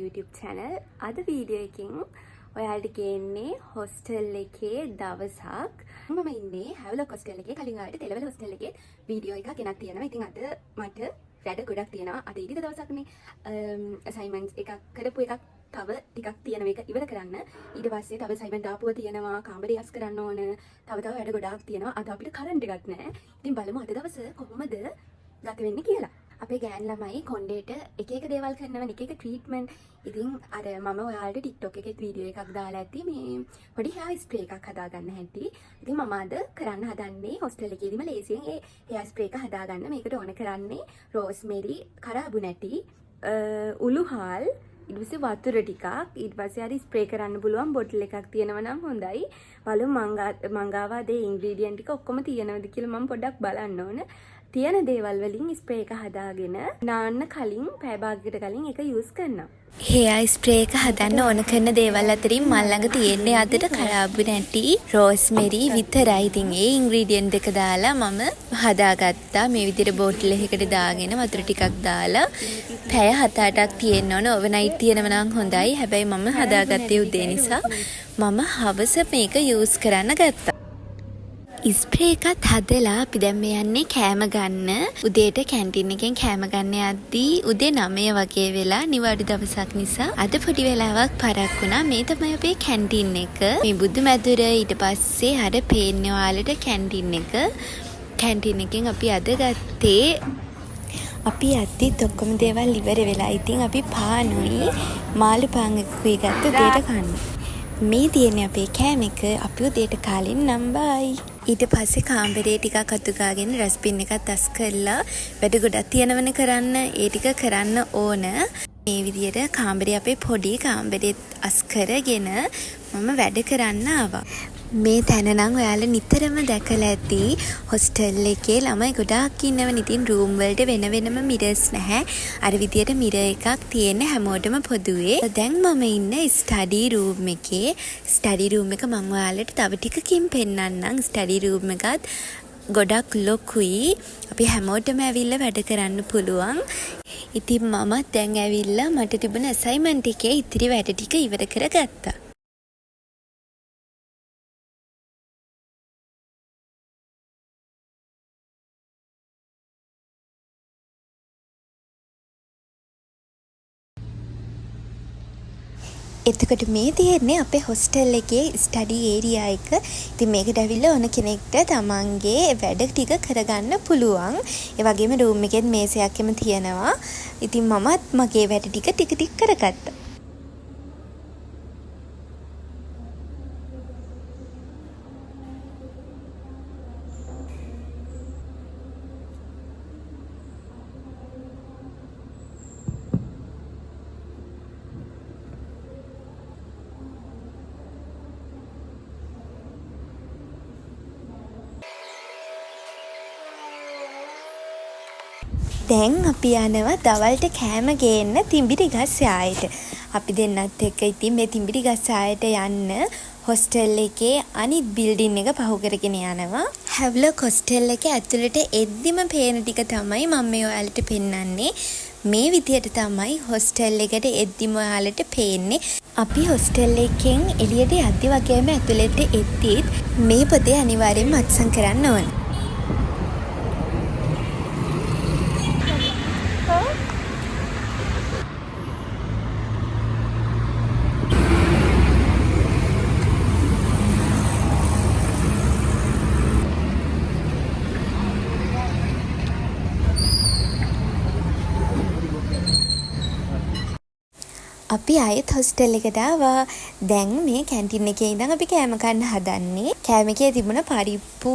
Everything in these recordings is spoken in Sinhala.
YouTube channel. අද වීඩියෝ එකෙන් ඔයාලට ගේන්නේ හොස්ටල් එකේ දවසක්. මම ඉන්නේ හැවලොක් හොස්ටල් එකේ. කලින් ඔයාලට තෙලවල හොස්ටල් එකේ වීඩියෝ එකක් ගෙනත් තියෙනවා. ඉතින් අද මට වැඩ ගොඩක් තියෙනවා. අද ඉරිදා දවසක්නේ. අසයින්මන්ට්ස් එකක් කරපු එකක් තව ටිකක් තියෙන එක ඉවර කරන්න. ඊට පස්සේ තව අසයින්මන්ට් ආපුව තියෙනවා. කාමරේ අස් කරන්න ඕන. තව තව වැඩ ගොඩාක් තියෙනවා. අද අපිට කරන්ට් එකක් නැහැ. ඉතින් බලමු අද දවස කොහොමද ගත වෙන්නේ කියලා. අපේ ගෑන් ළමයි කොණ්ඩේට එක එක දේවල් කරනවනේ, එක එක ට්‍රීට්මන්ට්. ඉතින් අර මම ඔයාලට TikTok එකෙත් වීඩියෝ එකක් දාලා ඇති මේ පොඩි හෙයාර් ස්ප්‍රේ එකක් හදාගන්න හැටි. ඉතින් මම අද කරන්න හදන්නේ හොස්ටල් එකේදීම ලේසියෙන් ඒ හෙයාර් ස්ප්‍රේ එක හදාගන්න. මේකට ඕන කරන්නේ රෝස්මෙරි, කරාබු නැටි, උළුහාල්, ඊට පස්සේ වතුර ටිකක්, ඊට පස්සේ හරි ස්ප්‍රේ කරන්න පුළුවන් බොටල් එකක් තියෙනවා නම් හොඳයි. බලමු මං ගාව අද ඒ ඉන්ග්‍රීඩියන්ට් ටික ඔක්කොම තියෙනවද කියලා මම පොඩ්ඩක් බලන්න ඕන. තියෙන දේවල් වලින් ස්ප්‍රේ එක හදාගෙන නාන්න කලින් පැය භාගයකට කලින් ඒක යූස් කරනවා. හෙයාර් ස්ප්‍රේ එක හදන්න ඕන කරන දේවල් අතරින් මං ළඟ තියෙන්නේ අදට කරාබු නැටි, රෝස්මෙරි විතරයි. ඉතින් ඒ ඉන්ග්‍රීඩියන්ට් දෙක දාලා මම හදාගත්තා. මේ විදිහට බෝටල් එකකට දාගෙන වතුර ටිකක් දාලා පැය 7-8ක් තියෙන්න ඕන. ඕවර්නයිට් තියෙනව නම් හොඳයි. හැබැයි මම හදාගත්තේ උදේ නිසා මම හවස මේක යූස් කරන්න ගත්තා. ස්ප්‍රේ එකත් හදලා අපි දැන් මේ යන්නේ කෑම ගන්න. උදේට කැන්ටින් එකෙන් කෑම ගන්න යද්දී උදේ 9 වගේ වෙලා නිවාඩු දවසක් නිසා අද පොඩි වෙලාවක් පරක් වුණා. මේ තමයි අපේ කැන්ටින් එක. මේ බුදු මැදුර ඊට පස්සේ අර පේන්නේ ඔයාලට කැන්ටින් එක. කැන්ටින් එකෙන් අපි අද ගත්තේ අපි යද්දිත් ඔක්කොම දේවල් ඉවර වෙලා. ඉතින් අපි පානුයි මාළු පාන් එකකුයි ගත්ත උදේට කන්න. මේ තියෙන්නේ අපේ කෑම එක. අපි උදේට කාලෙන් නම් බයි. ඊට පස්සේ කාමරේ ටිකක් අතු ගාගෙන රස්බින් එකත් අස් කරලා වැඩ ගොඩක් තියෙනවනේ කරන්න. ඒ ටික කරන්න ඕන. මේ විදියට කාමරේ අපේ පොඩි කාමරෙත් අස් කරගෙන මම වැඩ කරන්න ආවා. මේ තැන නම් ඔයාලා නිතරම දැකලා ඇති. හොස්ටල් එකේ ළමයි ගොඩාක් ඉන්නවනේ. ඉතින් රූම් වලට වෙන වෙනම මිරර්ස් නැහැ. අර විදියට මිරර් එකක් තියෙන හැමෝටම පොදුවේ. දැන් මම ඉන්නේ ස්ටඩි රූම් එකේ. ස්ටඩි රූම් එක මං ඔයාලට තව ටිකකින් පෙන්නන්නම්. ස්ටඩි රූම් එකත් ගොඩක් ලොකුයි. අපි හැමෝටම ඇවිල්ලා වැඩ කරන්න පුළුවන්. ඉතින් මමත් දැන් ඇවිල්ලා මට තිබුණ ඇසයින්මන්ට් එකේ ඉතිරි වැඩ ටික ඉවර කරගත්තා. එතකොට මේ තියෙන්නේ අපේ හොස්ටල් එකේ ස්ටඩි ඒරියා එක. ඉතින් මේකට ඇවිල්ලා ඕන කෙනෙක්ට තමන්ගේ වැඩ ටික කරගන්න පුළුවන්. ඒ වගේම රූම් එකෙත් මේසයක් එහෙම තියෙනවා. ඉතින් මමත් මගේ වැඩ ටික ටික ටික කරගත්තා. දැන් අපි යනවා දවල්ට කෑම ගේන්න තිඹිරිගස් යායට. අපි දෙන්නත් එක්ක ඉතින් මේ තිඹිරිගස් යායට යන්න හොස්ටල් එකේ අනිත් බිල්ඩින් එක පහු කරගෙන යනවා. හැව්ලොක් හොස්ටල් එක ඇතුළට එද්දිම පේන ටික තමයි මම මේ ඔයාලට පෙන්නන්නේ. මේ විදියට තමයි හොස්ටල් එකට එද්දිම ඔයාලට පේන්නේ. අපි හොස්ටල් එකෙන් එළියට යද්දි වගේම ඇතුළට එද්දිත් මේ පොතේ අනිවාර්යෙන්ම අත්සන් කරන්න ඕන. අපි ආයෙත් හොස්ටල් එකට ආවා. දැන් මේ කැන්ටින් එකේ ඉඳන් අපි කෑම කන්න හදන්නේ. කෑම එකේ තිබුණ පරිප්පු,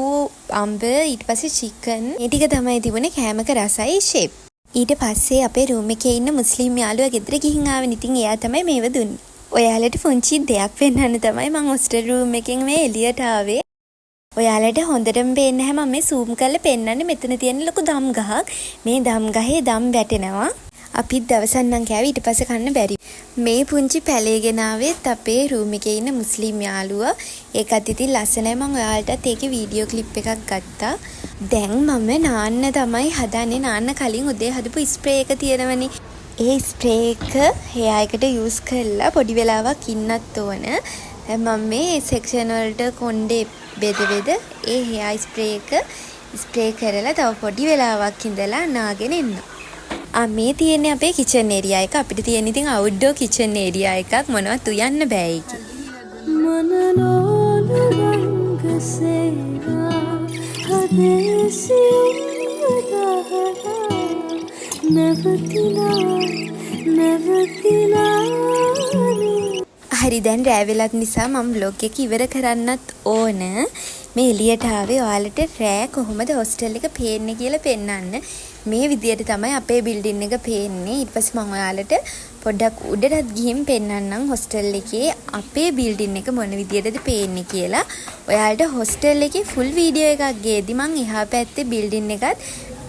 අඹ, ඊට පස්සේ චිකන් මේ ටික තමයි තිබුණේ. කෑමක රසයි ෂේප්. ඊට පස්සේ අපේ රූම් එකේ ඉන්න මුස්ලිම් යාළුවා ගෙදර ගිහින් ආවනේ. ඉතින් එයා තමයි මේව දුන්නේ. ඔයාලට පුංචි දෙයක් පෙන්වන්න තමයි මං හොස්ටල් රූම් එකෙන් මේ එළියට ආවේ. ඔයාලට හොඳටම පේන්නේ නැහැ මම මේ සූම් කරලා පෙන්වන්නේ. මෙතන තියෙන ලොකු දම් ගහක්. මේ දම් ගහේ දම් වැටෙනවා. අපිත් දවසක් නම් කෑවේ, ඊට පස්සේ කන්න බැරි. මේ පුංචි පැලේ ගෙනාවෙත් අපේ රූම් එකේ ඉන්න මුස්ලිම් යාළුවා. ඒකත් ඉතින් ලස්සනයි. මං ඔයාලටත් ඒකේ වීඩියෝ ක්ලිප් එකක් ගත්තා. දැන් මම නාන්න තමයි හදන්නේ. නාන්න කලින් උදේ හදපු ස්ප්‍රේ එක තියෙනවනේ. ඒ ස්ප්‍රේ එක හෙයා එකට යූස් කරලා පොඩි වෙලාවක් ඉන්නත් ඕන. දැන් මම මේ සෙක්ෂන් වලට කොණ්ඩේ බෙද බෙද ඒ හෙයා ස්ප්‍රේ එක ස්ප්‍රේ කරලා තව පොඩි වෙලාවක් ඉඳලා නාගෙන එන්න. ආ, මේ තියෙන්නේ අපේ කිචන් ඒරියා එක. අපිට තියෙන ඉතින් අවුට්ඩෝර් කිචන් ඒරියා එකක්. මොනවත් උයන්න බෑ ඒකේ. මනලෝලු රංගසේනා හදේසියුම් දහරා නැවතිලා නැවතිලා. හරි, දැන් රෑ වෙලත් නිසා මම ව්ලොග් එක ඉවර කරන්නත් ඕන. මේ එළියට ආවේ ඔයාලට රෑ කොහොමද හොස්ටල් එක පේන්නේ කියලා පෙන්නන්න. මේ විදියට තමයි අපේ බිල්ඩින් එක පේන්නේ. ඊට පස්සේ මම ඔයාලට පොඩ්ඩක් උඩටත් ගිහින් පෙන්නන්නම් හොස්ටල් එකේ අපේ බිල්ඩින් එක මොන විදියටද පේන්නේ කියලා. ඔයාලට හොස්ටල් එකේ ෆුල් වීඩියෝ එකක් ගේද්දි මං එහා පැත්තේ බිල්ඩින් එකත්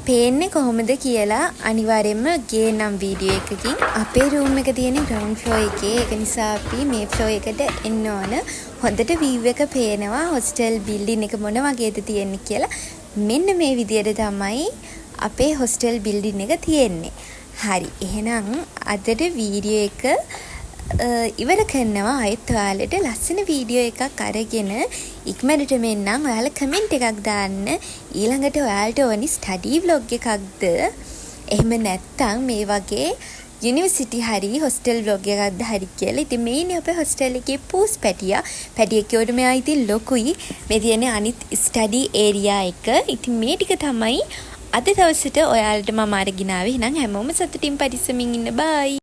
පේන්නේ කොහොමද කියලා අනිවාර්යෙන්ම ගේන්නම් වීඩියෝ එකකින්. අපේ රූම් එක තියෙන්නේ ග්‍රවුන්ඩ් ෆ්ලෝර් එකේ. ඒක නිසා අපි මේ ෆ්ලෝර් එකට එන්න ඕන. හොඳට වීව් එක පේනවා හොස්ටල් බිල්ඩින් එක මොන වගේද තියෙන්නේ කියලා. මෙන්න මේ විදියට තමයි අපේ හොස්ටල් බිල්ඩින් එක තියෙන්නේ. හරි, එහෙනම් අදට වීඩියෝ එක ඉවර කරනවා. ආයෙත් ඔයාලට ලස්සන වීඩියෝ එකක් අරගෙන ඉක්මනටම එන්නම්. ඔයාලා කමෙන්ට් එකක් දාන්න, ඊළඟට ඔයාලට ඕනි ස්ටඩි ව්ලොග් එකක්ද, එහෙම නැත්නම් මේ වගේ යුනිවර්සිටි හරි හොස්ටල් ව්ලොග් එකක්ද හරි කියලා. ඉතින් මේ ඉන්නේ අපේ හොස්ටල් එකේ පූස් පැටියා. පැටියෙක් කිව්වට මෙයා ඉතින් ලොකුයි. මේ තියෙන්නේ අනිත් ස්ටඩි ඒරියා එක. ඉතින් මේ ටික තමයි අද දවසට ඔයාලට මම අරගෙන ආවේ. එහෙනම් හැමෝම සතුටින් පරිස්සමින් ඉන්න. බයි.